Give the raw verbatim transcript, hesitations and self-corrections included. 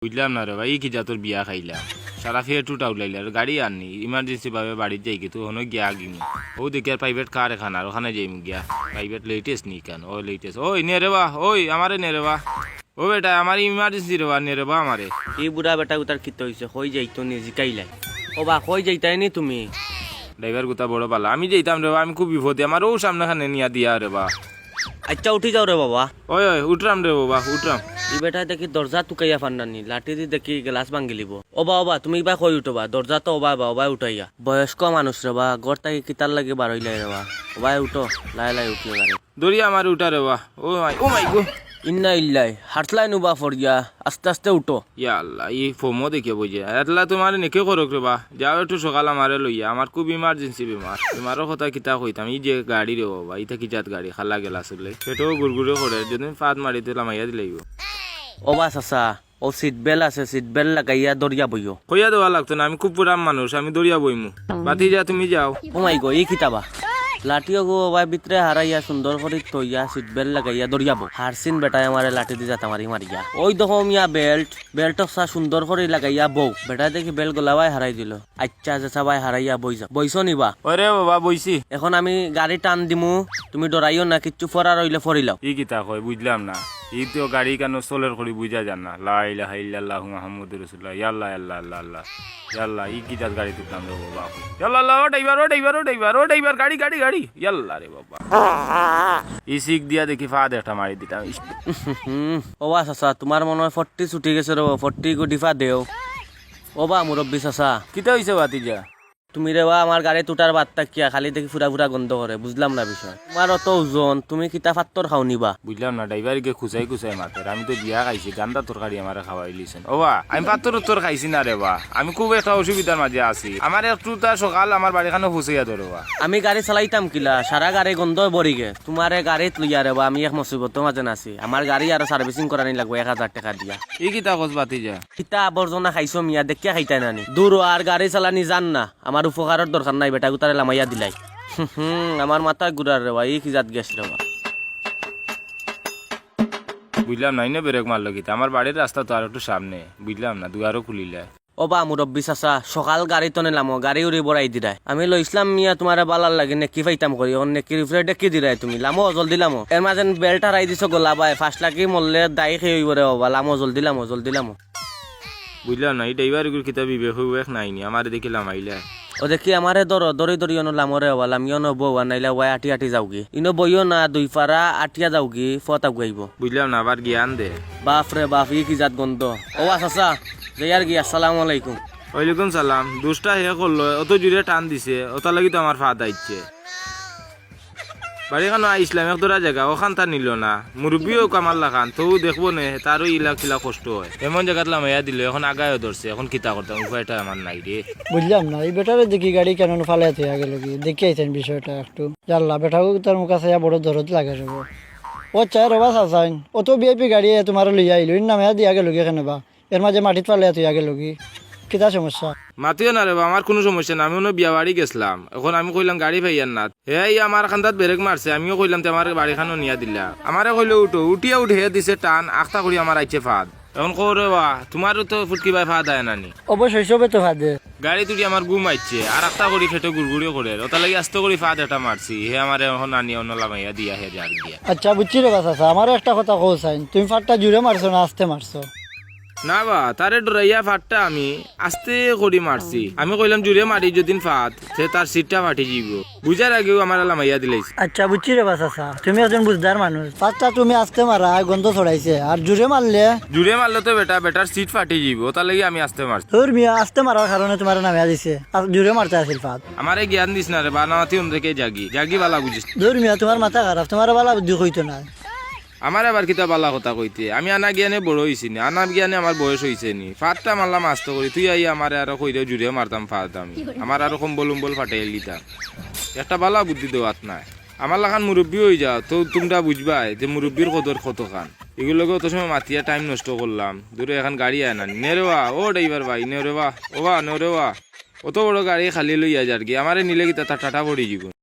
বুঝলাম না রে ভাই, ই কি জাতর বিয়া খাইলাম? সারা ফেট উঠা উলাইলে আর গাড়ি আর নি, ইমার্জেন্সি ভাবে বাড়িত যাইগি, তুই হনো গিয়া আগিনি। ও দেখি আর প্রাইভেট কার এখান, আর ওখানে যাইমু গিয়া। প্রাইভেট লেটেস্ট নি কেন? ও লেটেস্ট। ওই নে রে বা, ওই আমারে নে রে বা। ও বেটা, আমার ইমার্জেন্সি রে বা, নে রে বা আমারে। ই বুড়া বেটা উতার কিতা অইছে? কই যাইতো নি জিকাইলাই। ও বা, কই যাইতায় নি তুমি? ড্রাইভার গুতা বড় বালা, আমি যাইতাম রে বা, আমি খুব বিপদে, আমার ও সামনে খানে নিয়া দিয়া রে বা। আচ্ছা, উঠি যাও রে বাবা। ওই, ওই, উঠরাম রে বাবা, উঠরাম। ই বেটায় দেখি দরজা তুকাইয়া ফান্ডানি, লাঠি দি দেখি গ্লাস ভাঙ্গিলিবো। ওবা, ওবা, তুমি ইবা কই উঠবা? দরজা তো ওবা, ওবা, ওবায় উঠাইয়া। বয়স্ক মানুষ রে বা, ঘর থাকি কিতার লাগি বারইলাই রে বা। ওবায় উঠো, লাই লাই উঠিও গাড়ি। দরিয়া আমারে উঠা রে বা। ও মাই, ও মাই গো। ইন্না ইল্লাই, হারতলাই নুবা ফরিয়া, আস্তে আস্তে উঠো। ইয়া আল্লাহ, ই ফোমো দেখিয়া বইছে। আল্লাহ তোমারে নেকি করুক রে বা। যাও একটু সকাল আমারে লইয়া, আমার খুব ইমার্জেন্সি বেমার। বেমারর কথা কিতা কইতাম, ই যে গাড়ি রে বাবা, ইতা কি জাত গাড়ি, খালা গেলা চলে। পেটেও গুড়গুড়ি করে, যদি ফাত মারি দিলাম, আইয়া দিলাইবো। ওবা চাচা, ও সিট বেল্ট আছে, সিট বেল্ট লাগাইয়া দরিয়া বইও। কইয়া দেওয়া লাগতো না, আমি খুব পুরান মানুষ, আমি দরিয়া বইমু। বাতি যা, তুমি যাও। ও মাই গো, ই কিতা বা? লাঠিও গো ওবায় ভিতরে হারাইয়া সুন্দর করি থইয়া সিট বেল্ট লাগাইয়া দরিয়া বও। হারসিন বেটায় আমারে লাঠি দি জাতা মারি মারিয়া। ওই দেখো মিয়া বেল্ট, বেল্ট সা সুন্দর করি লাগাইয়া বও। বেটায় দেখি বেল্ট গলাবায় হারাই দিল। আচ্ছা, চাচা ভাই হারাইয়া বই যাও। বইছো নি বা? ওরে বাবা, বইছি। এখন আমি গাড়ি টান দিমু, তুমি ডরাইও না, কিচ্ছু ফরার অইলে ফরিলাও। ই কিতা কয়, বুঝলাম না। ই তো গাড়ি কেন চলের করি বুঝা যার না। লা ইলাহা ইল্লাল্লাহু মুহাম্মাদুর রাসূলুল্লাহ। ইয়াল্লা, ইয়াল্লা, আল্লাহ, আল্লাহ। ইয়াল্লা, ই কি জাত গাড়ি তুলতাম রে বাবা। ইয়াল্লা, আল্লাহ, ও ড্রাইভার, ও ড্রাইভার, ও ড্রাইভার, ও ড্রাইভার, গাড়ি, গাড়ি, গাড়ি। ইয়াল্লা রে বাবা। ই সিক দিয়া দেখি ফাদ একটা মারি দিতাম। ইস। হুম, ও বা চাচা, তোমার মনে হয় ফর্টি ছুটি গেছে রে বাবা, ফর্টি গো ডিফা দেও। ও বা মুরব্বি চাচা। কিতা হইছে ভাতিজা? তুমি রে বা আমার গাড়িত উঠার বাদ থাকিয়া খালি দেখি ফুরা ফুরা গন্ধ করে, বুঝলাম না বিষয়। তোমার অত ওজন, তুমি কিতা ফাত্তর খাও নি বা? বুঝলাম না, ড্রাইভার গিয়ে খুচাই খুচাই মাতের। আমি তো বিয়া খাইছি, গান্দা তরকারি আমারে খাওয়াইলিছেন। ও বা, আমি ফাত্তর উত্তর খাইছি না রে বা, আমি খুব একটা অসুবিধার মাঝে আছি। আমার একটু তা সকাল আমার বাড়িখানো পৌঁছাইয়া ধরো বা। আমি গাড়ি চালাইতাম কিলা, সারা গাড়ি গন্ধ ভরি গে। তোমারে গাড়িত লইয়া রে বা, আমি এক মুসিবতর মাঝে আছি। আমার গাড়ি আরো সার্ভিসিং করানি লাগবো এক হাজার টেকা দিয়া। ই কিতা কস ভাতিজা? কিতা আবর্জনা খাইছো মিয়া, দেখিয়া খাইতায় না নি? দূর ও, আর গাড়ি চালানি জান না। আমার উপকারর দরকার নাই, বেটা গুতারে লামাইয়া দিলাই। হুম, আমার মাথা ঘুরার রে বা, ই কি জাত গ্যাস রে বা। বুঝলাম না, ইনো ব্রেক মারলো কিতা? আমার বাড়ির রাস্তা তো আর একটু সামনে, বুঝলাম না, দুয়ারও খুলিলে। ও বা মুরব্বি চাচা, সকাল গাড়ি তনে লামো, গাড়ি উড়ি বড়াই দিরায়। আমি লইছলাম মিয়া তোমারে বালার লাগি নেকি পাইতাম করি, অখন নেকির উপরে ডেকি দিরায় তুমি। লামো, জলদি লামো। এর মাঝে বেল্ট হারাই দিছো গলাবায়, ফাঁস লাগি মরলে দায়ী খেয়ে অইব রে বাবা। লামো, জলদি লামো, জলদি লামো। বুঝলাম না, ই ড্রাইভার ইগুর কিতা বিবেক হুবেক নাই নি, আমারে দেখি লামাইলা। ও দেখি, আমারে ধরো, ধরি ধরি অনো লামো রে বাবা, লামিও অনো বও, আর নাইলে ওয়াই আটি আটি যাওগি। ইনো বইও না, দুই ফারা আটিয়া যাওগি, ফত আগুয়াইব। বুঝলাম না, আবার জ্ঞান দে। বাপ রে বাপ, ই কি জাত গন্ধ। ও বা চাচা, যাইয়ার গি, আসসালামু আলাইকুম। ওয়ালাইকুম সালাম। দুষ্টা হে করলো, অত জুরে টান দিছে, ওটার লাগি তো আমার ফাদ আইছে। বাড়িখানো আইছলাম এক দরা জাগা, ওখান তা নিল না। মুরব্বিও কামাল লাখান, তবু দেখবো নে, তারও ইলা কিলা কষ্ট হয়। এমন জাগাত লামাইয়া দিল, এখন আগায়ও ধরছে, এখন কিতা করতাম, উপায়টা আমার নাই রে। বুঝলাম না, ই বেটারে দেখি গাড়ি কেন ফালাইয়া থইয়া গেল কি, দেখি আইছেন বিষয়টা একটু। জানলা বেটাও তার মুখ আছে, বড় দরদ লাগে রে বা। ও আচ্ছা, রে বা চাচাইন, অত ভিআইপি গাড়ি তোমারে লইয়া আইলো, এর নামে দিয়া গেল কি কেনে বা? এর মাঝে মাটিত ফালাইয়া থইয়া গেল কি? কিতা সমস্যা? মাতিও না রে বা, আমার কুনু সমস্যা না, আমি অনো বিয়া বাড়ি গেছলাম, এখন আমি কইলাম গাড়ি পাইয়ার না, হে আইয়া আমার কান্দাত ব্রেক মারছে, আমিও কইলাম তে আমার বাড়িখানো নিয়া দিলা, আমারে কইলো উঠো, উঠিয়া উঠে হে দিছে টান, আখতা করি আমার আইছে ফাদ। এখন কও রে বা, তোমারও তো ফুটকি বায় ফাদ আয় না নি? অবশ্যই সবে তো ফাদে। গাড়িত উঠি আমার ঘুম আইছে, আর আখতা করি ফেটো গুড়গুড়ি করের, ওটার লাগি আস্তে করি ফাদ এটা মারছি, হে আমারে এখন আনিয়া অনো লামাইয়া দিয়া হে যার গিয়া। আচ্ছা, বুঝছি রে বা চাচা, আমারে একটা কথা কও চাইন, তুমি ফাদটা জুরে মারছো না আস্তে মারছো? না বা, তারে ডরাইয়া ফাদটা আমি আস্তে করি মারছি। আমি কইলাম জুরে মারি যদিন ফাদ, তে তার সিটটা ফাটি যাইব। বুঝার আগেউ আমারে লামাইয়া দিলাইছে। আচ্ছা, বুঝছি রে বা চাচা, তুমি একজন বুঝদার মানুষ। ফাদটা তুমি আস্তে মারা, গন্ধ ছড়াইছে, আর জুরে মারলে? জুরে মারলে তো বেটা, বেটার সিট ফাটি যাইব, তার লাগি আমি আস্তে মারছি। ধুর মিয়া, আস্তে মারার কারণে তোমারে লামাইয়া দিছে, আর জুরে মারতে আছিল ফাদ। আমারে জ্ঞান দিস না রে বা, না মাতি অন থেকে যাগি, যাগি বালা বুঝিস। ধুর মিয়া, তোমার মাথা খারাপ, তোমারে বালা বুদ্ধি কইতো না। আমার আবার কিতা বালা কথা কইতে, আমি আনা জ্ঞানে বড় অইছি নি, আনা জ্ঞানে আমার বয়স অইছে নি। ফাদটা মারলাম আস্তে করি, তুই আইয়া আমারে আরো কইরে জুরে মারতাম ফাদ আমি। আমার আরো কম্বল উম্বল ফাটাইল দিতাম। একটা বালা বুদ্ধি দেওয়াত নাই। আমার লাখান মুরব্বি অই যাও, তো তুমরা বুঝবায় যে মুরব্বির কদর কতখান। ইগুর লগে অত সময় মাতিয়া টাইম নষ্ট করলাম। দূরে এখন গাড়ি আয় না। নে রে বা, ও ড্রাইভার ভাই, নে রে বা, ও বা, নে রে বা। অত বড় গাড়ি খালি লইয়া যার গি, আমারে নিলে কিতা তা টাটা পড়ি যাইব।